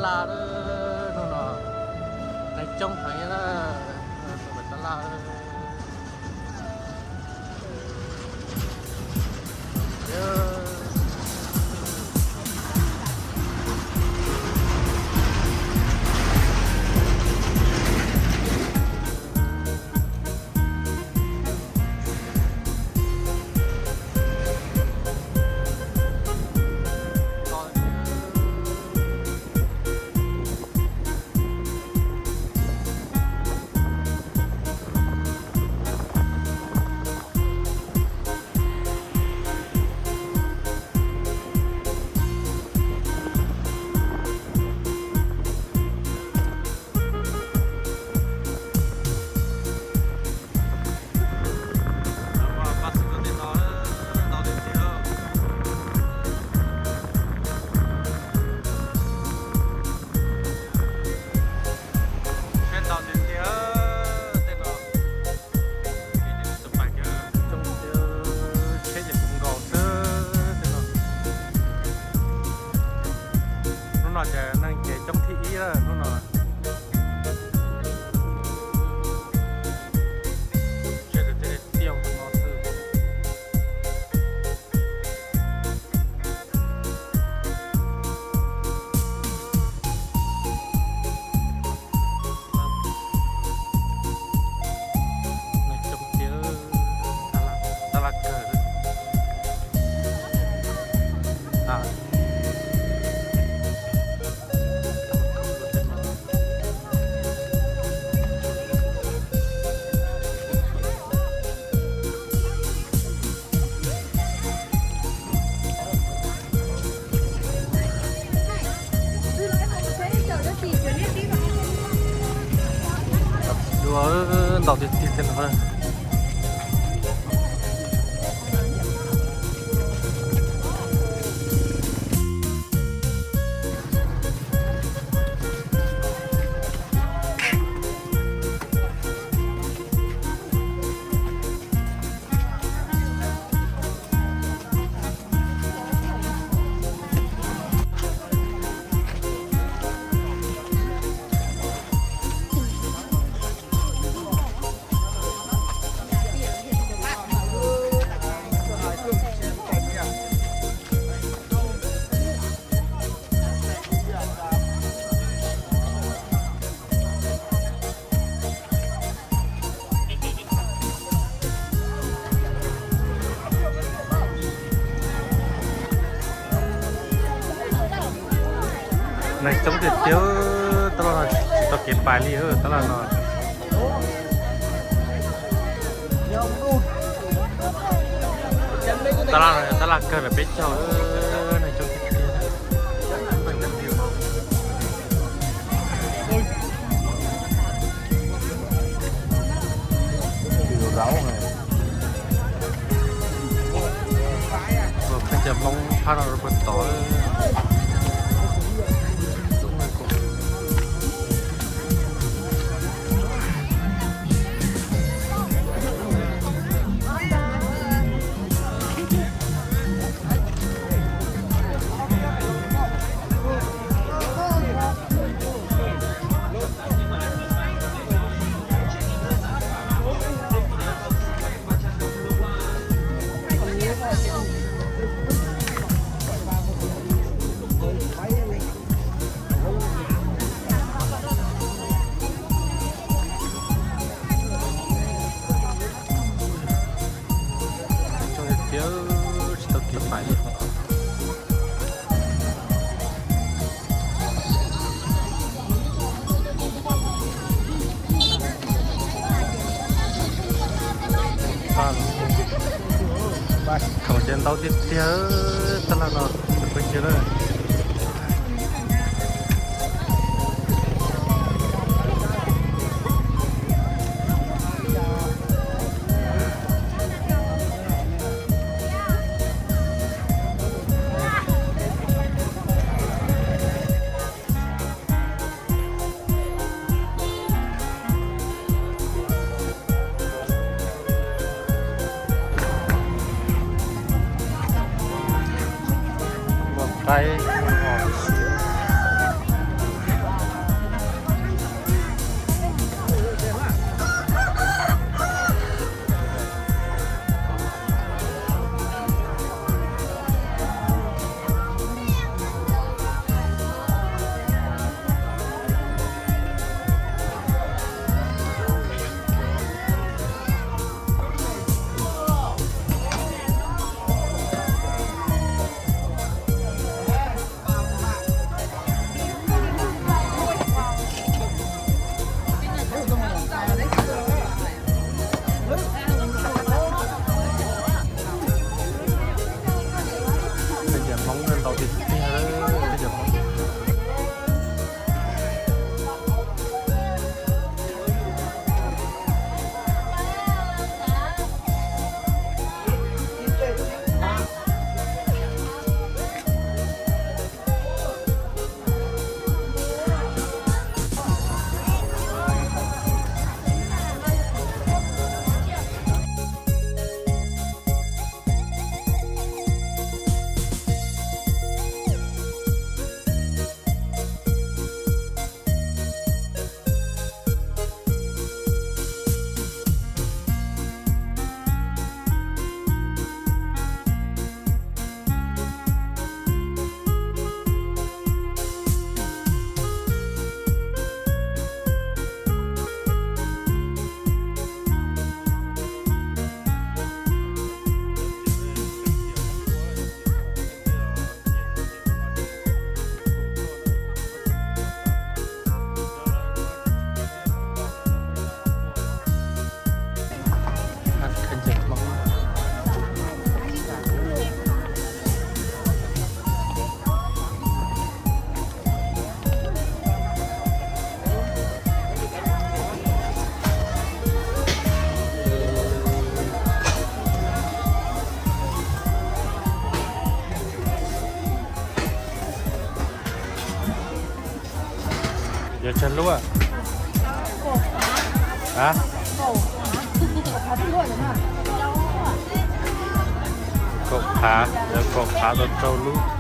Laj, hnub no neeg coob heev na, tab laj. Tsheb ntau tiag tiag, tej no. Coob tiag, tsheb ces kuv nkaus xwb tej no. Hnub no ces neeg ces coob thib ib lawm hnub no. Tsheb tiag tiag no xwb. Neeg coob tiag, tab laj kawg. Dua ntau tiag tiag tej no. Neeg coob tiag tiag, tab laj no tsis tau kev pais li tab laj no. Tab laj no yog tab laj kawg lawm peb caug, neeg coob tiag tiag. Ua pheej cov Hmoob phab no rau puag tod. Coob tiag tiag, tsis tau kev pais li. Khoom ces ntau tiag tiag, tab laj no peb kiag na. Ua qaib, ua hos, Yog tsawg lub? A, kaum phav, yog kaum phav tau rau lub.